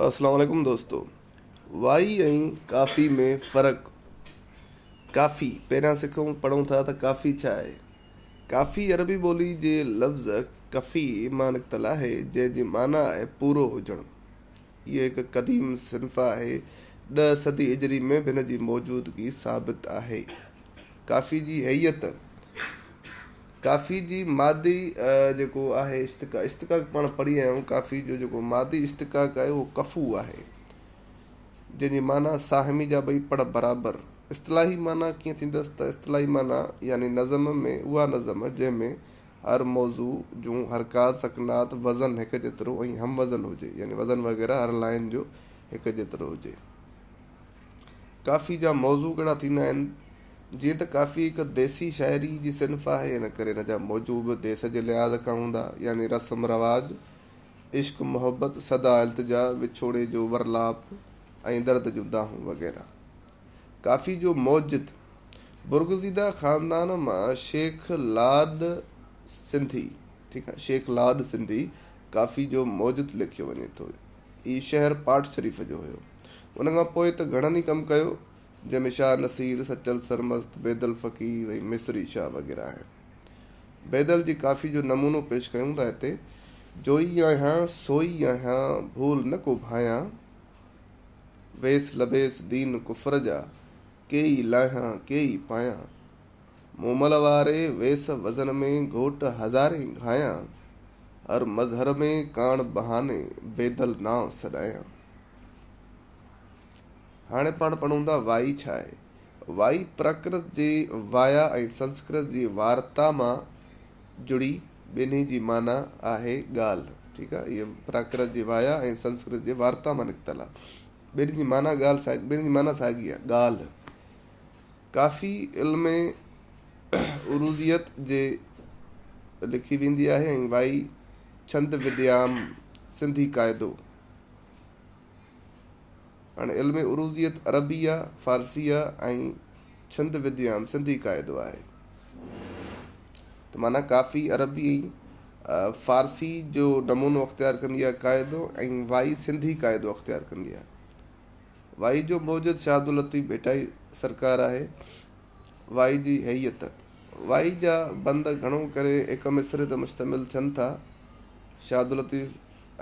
اسلام عليڪم دوستو وائي ۽ ڪافي ۾ فرق ڪافي پهريان سکون پڙهون ٿا ته ڪافي ڇا آهي ڪافي عربي ٻولي جي لفظ ڪفي مان نڪتل آهي جنهن جي معنيٰ آهي پورو هجڻ هيء هڪ قديم صنف آهي ڏهه صدي هجري ۾ به هن جي موجودگي ثابت آهي ڪافي جي هيئت ڪافي جي مادي جيڪو آهي اشتقاق، اشتقاق پاڻ پڙهي آيا آهيون، ڪافي جو جيڪو مادي اشتقاق آهي اهو ڪفو آهي، جنهن جي معنيٰ ساهمي جا ٻئي پڙ برابر. اصطلاحي معنيٰ ڪيئن ٿيندس ته اصطلاحي معنيٰ يعني نظم ۾ اها نظم جنهن ۾ هر موضوع جون حرڪات، سڪنات، وزن هڪ جيترو ۽ هم وزن هجي يعني وزن وغيره هر لائين جو هڪ جيترو هجي. ڪافي جا موضوع ڪهڙا ٿيندا آهن؟ جيئن ته ڪافي هڪ ديسي شاعري جي صنف آهي ان ڪري ان جا موضوع به ديس جي لحاظ کان هوندا يعني رسم رواج، عشق محبت، صدا التجا، وڇوڙي جو ورلاپ ۽ درد جون دانهون وغيره. ڪافي جو موجد برگزيده خاندان مان شيخ لاڏ سنڌي ٺيڪ آهي شيخ لاڏ سنڌي ڪافي جو موجد ليکيو وڃي ٿو. هي شهر پاٽ شريف جو هيو. ان کان پوء ته گهڻن ئي ڪم ڪيو، جنهن ۾ شاهه نصير، سچل سرمست، بيدل فقير ۽ مصري شاهه وغيره آهن. بيدل جي ڪافي جو نمونو پيش ڪيون ٿا هتي، جوئي آهيان، سوئي آهيان، ڀول نه ڪو ڀانيان، ويس لبيس دين ڪفر جا، ڪيئي لاهيان ڪيئي پايان. مومل واري ويس وزن ۾ گهوٽ هزارين گهايان، هر مظهر ۾ ڪاڻ بهاني بيدل نانء سڏايان. هاڻي پاڻ پڙهون ٿا وائي ڇا آهي؟ وائي پراڪرت جي وايا ۽ سنسڪرت جي وارتا مان جڙي ٻنهي جي معنيٰ آهي ڳالهه. ٺيڪ آهي اهي پراڪرت جي وايا ۽ سنسڪرت جي وارتا مان نڪتل آهي. ٻنهي جي معنيٰ ڳالهه ٻنهي جي معنيٰ ساڳي آهي ڳالهه. ڪافي علم عروضيت جي لکي ويندي آهي ۽ وائي ڇند وديام سنڌي قاعدو هاڻي علم عروضيت عربي آ فارسي آ ۽ ڇند وديام سنڌي قاعدو آهي ته معنيٰ ڪافي عربي ۽ فارسي جو نمونو اختيار ڪندي آهي قاعدو ۽ وائي سنڌي قاعدو اختيار ڪندي آهي وائي جو موجد شاهه عبداللطيف ڀٽائي سرڪار آهي. وائي جي هيئت، وائي جا بند گهڻو ڪري هڪ مصرعي تي مشتمل ٿين ٿا. شاهه عبداللطيف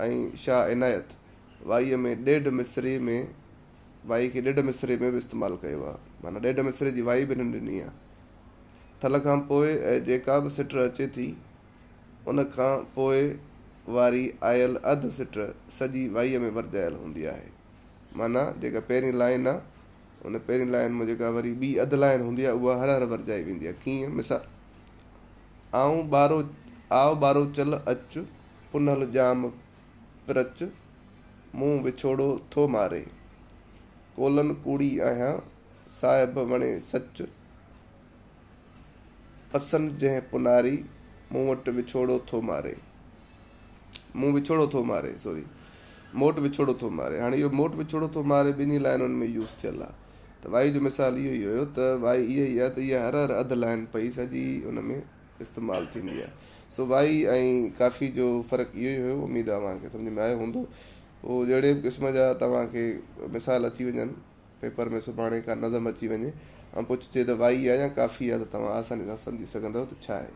۽ شاهه عنايت وائيء ۾ ڏيڍ مصرعي ۾ وائي کي ڏيڍ مصرعي ۾ به استعمال ڪيو آهي. معنيٰ ڏيڍ مصرعي جي وائي به هنن ڏني آهي. ٿل کان پوء جيڪا به سٽ اچي ٿي، ان کان پوء واري آيل اڌ سٽ سڄي وائيء ۾ ورجايل هوندي آهي. معنيٰ جيڪا پهرين لائين آ، ان پهرين لائين مان جيڪا وري ٻي اڌ لائين هوندي آ، اها هر هر ورجائي ويندي آ. ڪيئن؟ مثال، آئون ٻارو، آء ٻاروچل اچ، پنهل ڄام پرچ، مون وڇوڙو ٿو ماري. ڪولن ڪوڙي آهيان، صاحب وڻي سچ. پسن جنهن پناري، مون وٽ وڇوڙو ٿو ماري. مون وڇوڙو ٿو ماري سوري موٽ وڇوڙو ٿو ماري هاڻي اهو موٽ وڇوڙو ٿو ماري ٻنهي لائنن ۾ يوز ٿيل آهي ته وائي جو مثال اهو ئي هيو ته وائي اها ئي آهي ته اها هر هر اڌ لائن پئي سڄي ان ۾ استعمال ٿيندي آهي سو وائي ۽ ڪافي جو فرق اهو ئي هيو اميد آهي اوهان کي سمجھ ۾ آيو هوندو پوء جهڙي به قسم جا توهان کي مثال اچي وڃن پيپر ۾ سڀاڻي ڪا نظم اچي وڃي ۽ پڇجي ته وائي آهي يا ڪافي آهي ته توهان آساني سان سمجهي سگهندؤ ته ڇا آهي.